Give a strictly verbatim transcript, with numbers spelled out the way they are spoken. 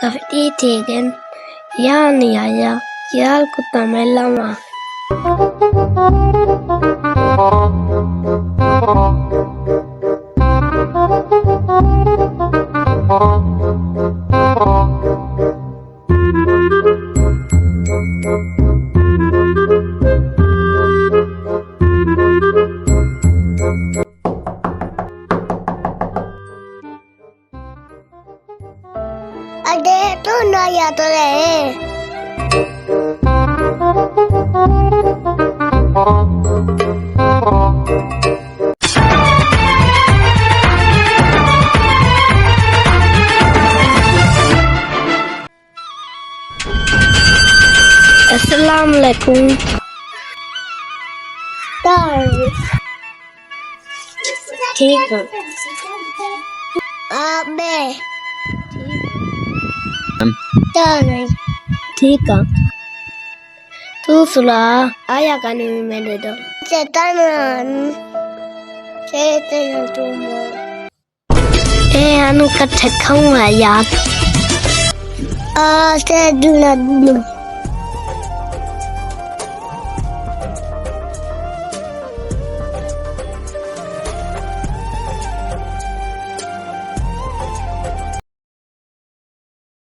کافی ݙینہہ تھی ڳئن، یار نئیں آیا، یار کوں تاں میں لاواں۔ اݙے توں نہ یاد رہے۔ السلام علیکم۔ تاں ٹھیک ہاں۔ آ، میں۔ تاں نہیں۔ ٹھیک ہاں۔ توں سݨا، آیا کنے میݙے ݙو؟ شیطان ہن۔ شیطان توں مار۔ اے ہانوں کٹھے کھاؤں ہے یار۔ آ، تے دل